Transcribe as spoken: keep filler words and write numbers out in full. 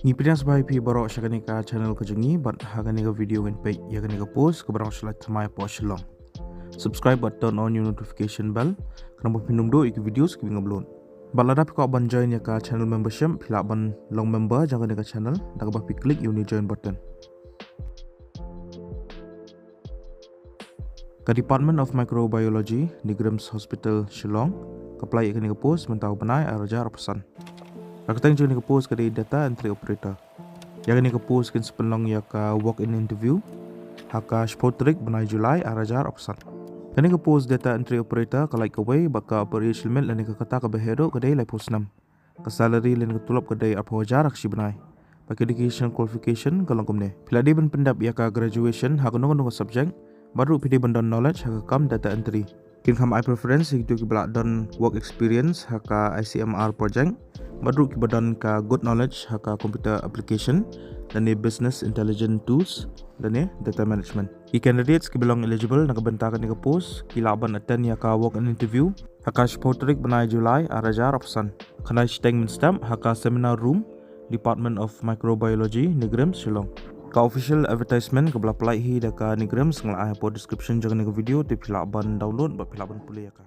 Ngi pdiang sngewbha ïa phi baroh sha kane ka channel ka jong ngi, bad ha kane ka video ngin peit ïa kane ka post kaba dang shu lait thymmai hapoh Shillong. Subscribe bad turn on ïa u notification bell, khnang ba phin ym duh ïa ki videos kiba ngi upload. Bad lada phi kwah ban join ïa ka channel membership, phi lah ban long member jong kane ka channel da kaba phi click ïa une u join button. Ka Department of Microbiology, NEIGRIHMS Hospital Shillong, ka apply ïa kane ka post mynta u bnai ar hajar arphew san. Ka kyrteng jong kane ka post ka dei data entry operator. Ïa kane ka post kin sa pynlong ïa ka walk-in interview ha ka shiphew tarik bnai July ar hajar arphew san. Kane ka post data entry operator ka lait kawei bad ka upper age limit lane ka kata kaba heh ruh ka dei laiphew snem. Ka salary lane ka tulop ka dei arphew hajar ha ka shi bnai. Bad ka education qualification ka long kumne: phi lah dei ban pyndep ïa ka graduation ha kano kano ka subject, bad ruh phi dei ban don knowledge ha ka kam data entry. Kin kham ai preference ïa kito kiba lah don work experience ha ka I C M R project, bad ruh kiba don ka good knowledge ha ka computer application lane business intelligence tools lane data management. Ki candidates kiba long eligible na ka bynta kane ka post ki lah ban attend ïa ka walk-in interview ha ka shiphew tarik bnai July ar hajar arphew san. Khyndai shiteng mynstep ha ka seminar room, Department of Microbiology, NEIGRIHMS Shillong. Ka official advertisement kaba la pynlait hi da ka NEIGRIHMS nga la ai hapoh description jong kane ka video, te phi lah ban download bad phi lah ban pule ïa ka.